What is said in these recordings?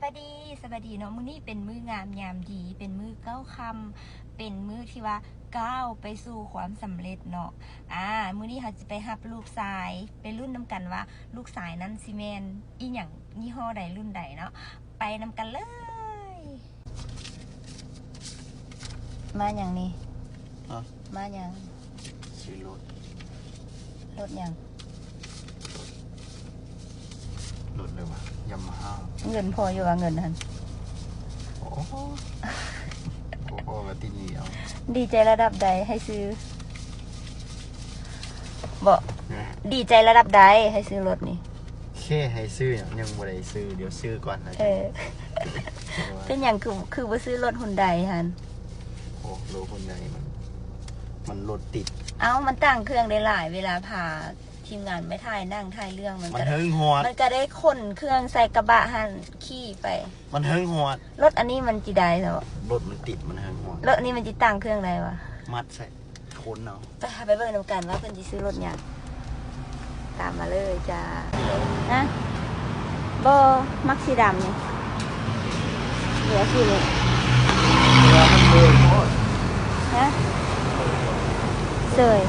ສະບາຍດີ ສະບາຍດີເນາະ. ມື້ນີ້ເປັນມື້ງາມຍາມດີ ເປັນມື້ກ້າວຄ່ຳ ເປັນມື້ທີ່ວ່າກ້າວໄປສູ່ຄວາມສຳເລັດເນາະ. ອາ ມື້ນີ້ເຮົາຈະໄປຮັບລູກຊາຍ ໄປລຸ້ນນຳກັນວ່າລູກຊາຍນັ້ນຊິແມ່ນອີ່ຫຍັງ ຍີ່ຫໍ້ໃດ ລຸ້ນໃດເນາະ. ໄປນຳກັນເລີຍ. ມາຫຍັງນີ້? ຮະ? ມາຫຍັງ? ຊື້ລົດ. ລົດຫຍັງ? ລົດເລີຍວ່າ Yamaha. ເງິນພໍຢູ່ວ່າ ເງິນຫັ້ນ? ໂອ້ ບໍ່ພໍກໍຕິດໜີ້ເອົາ. ດີໃຈລະດັບໃດໃຫ້ຊື້? ບໍ່ ນະ ດີໃຈລະດັບໃດໃຫ້ຊື້ລົດນີ້? ແຄ່ໃຫ້ຊື້ຫຍັງ ຍັງບໍ່ໄດ້ຊື້ ດຽວຊື້ກ່ອນນະ. ເອີ ເປັນຫຍັງຄື ຄືບໍ່ຊື້ລົດຮຸນໄດຫັ້ນ? ໂອ້ ລົດຮຸນໄດມັນ ມັນລົດຕິດ. ເອົ້າ ມັນຕ່າງເຄື່ອງໄດ້ຫຼາຍ ເວລາພາທີມງານໄປຖ່າຍໜັງຖ່າຍເລື່ອງ ມັນ ມັນກໍ ເຫິງຮອດ ມັນກໍໄດ້ຂົນເຄື່ອງໃສ່ກະບະຫັ້ນຂີ່ໄປ. ມັນເຫິງຮອດ. ລົດອັນນີ້ມັນຊິໄດ້ເນາະ. ລົດມັນຕິດ ມັນເຫິງຮອດ. ລົດອັນນີ້ມັນຊິຕ່າງເຄື່ອງໄດ້ຫວາ? ມັດໃສ່ ຄົນເອົາ. ໄປ ເຮົາໄປເບິ່ງນຳກັນວ່າເພິ່ນຊິຊື້ລົດຫຍັງ. ຕາມມາເລີຍຈ້າ. ຮະ? ບໍ່ ມັກສີດຳນີ້. ເຫຼືອສີນີ້. ຮະ? ເຊີຍ.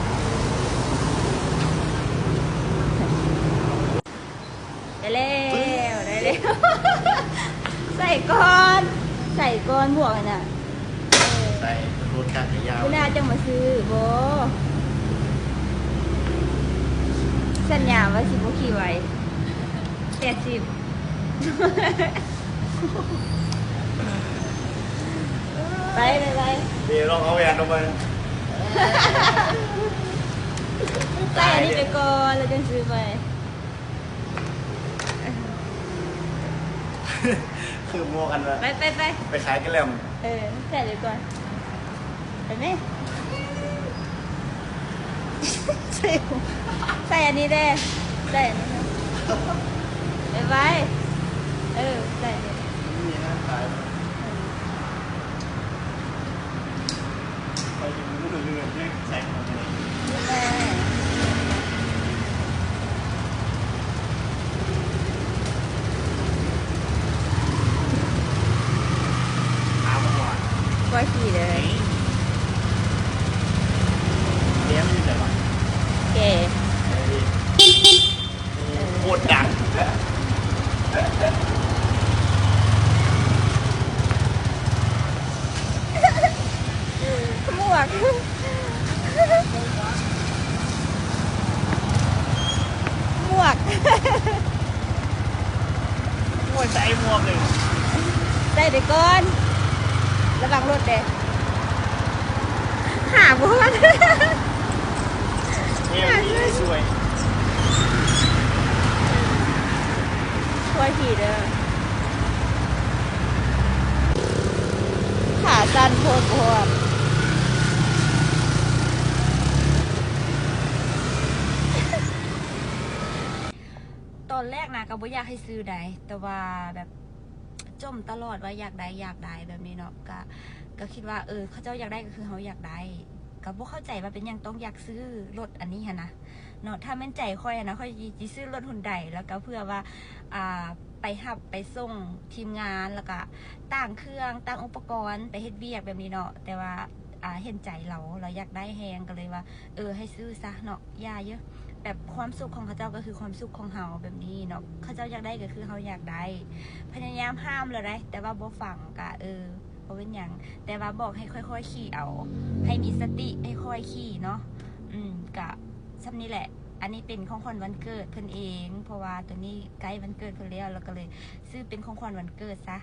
ໄດ້ແລ້ວ ໄດ້ແລ້ວ. ໃສ່ກ່ອນ ໃສ່ກ່ອນໝວກຫັ້ນນະ. ເອີ ໃສ່ລົດຈັກກະຍານ ມື້ໜ້າຈັ່ງມາຊື້ບໍ? ສັນຍາວ່າຊິບໍ່ຂີ່ໄວ. ແປດສິບ. ໄປ ໄປ ໄປ. ເດ ລອງເອົາແຫວນອອກມາ. ໃສ່ອັນນີ້ໄປກ່ອນ ແລ້ວຈັ່ງຊື້ໄປ. ຄືໝວກອັນ ໄປ ໄປ ໄປ ໄປຂາຍກະແລັມ. ເອີ ໃສ່ໄປກ່ອນ. ໄປແມະ. ໃສ່ ໃສ່ອັນນີ້ແດ່ ໃສ່ອັນນີ້. ໄປໄວ. ເອີ ໃສ່ອັນນີ້. ມີຮ້ານຂາຍ. ບໍ່ຂີ່ເລີຍ. ແກ ໂຄດດັງ. ໝວກ ໝວກ. ໂອ້ຍ ໃສ່ໝວກເລີຍ. ໃສ່ໄປກ່ອນ ລະວັງລົດເດ້. ຫາບໍ່ຮອດ. ເອີ ຊ່ວຍ ຊ່ວຍຂີ່ເດີ. ຂາສັ້ນໂພດບໍ່ຮອດ. ຕອນແລກນະກໍບໍ່ຢາກໃຫ້ຊື້ໃດ ແຕ່ວ່າແບບຈົ່ມຕະຫຼອດວ່າຢາກໄດ້ ຢາກໄດ້ແບບນີ້ເນາະ. ກະ ກະຄິດວ່າ ເອີ ເຂົາເຈົ້າຢາກໄດ້ກໍຄືເຮົາຢາກໄດ້. ກໍບໍ່ເຂົ້າໃຈວ່າເປັນຫຍັງຕ້ອງຢາກຊື້ລົດອັນນີ້ຫັ້ນນະເນາະ. ຖ້າແມ່ນໃຈຂ້ອຍຫັ້ນນະ ຂ້ອຍຊິ ຊິຊື້ລົດຮຸນໃດ ແລ້ວກໍເພື່ອວ່າ ອ່າ ໄປຮັບໄປສົ່ງທີມງານ ແລ້ວກະຕ່າງເຄື່ອງຕ່າງອຸປະກອນໄປເຮັດວຽກແບບນີ້ເນາະ. ແຕ່ວ່າ ອ່າ ເຫັນໃຈລາວ ລາວຢາກໄດ້ແຮງ ກໍເລີຍວ່າ ເອີ ໃຫ້ຊື້ຊະເນາະ ຢ່າເຢີະ. ແບບຄວາມສຸກຂອງເຂົາເຈົ້າກໍຄືຄວາມສຸກຂອງເຮົາແບບນີ້ເນາະ. ເຂົາເຈົ້າຢາກໄດ້ກໍຄືເຮົາຢາກໄດ້. ພະຍາຍາມຫ້າມແລ້ວໃດ ແຕ່ວ່າບໍ່ຟັງ ກະ ເອີ ບໍ່ເປັນຫຍັງ. ແຕ່ວ່າບອກໃຫ້ຄ່ອຍໆຂີ່ເອົາ ໃຫ້ມີສະຕິ ໃຫ້ຄ່ອຍຂີ່ເນາະ. ອືມ ກະຊ່ຳນີ້ແຫຼະ. ອັນນີ້ເປັນຂອງຂວັນວັນເກີດເພິ່ນເອງ ເພາະວ່າໂຕນີ້ໃກ້ວັນເກີດເພິ່ນແລ້ວ ລາວກໍເລີຍຊື້ເປັນຂອງຂວັນວັນເກີດຊະ.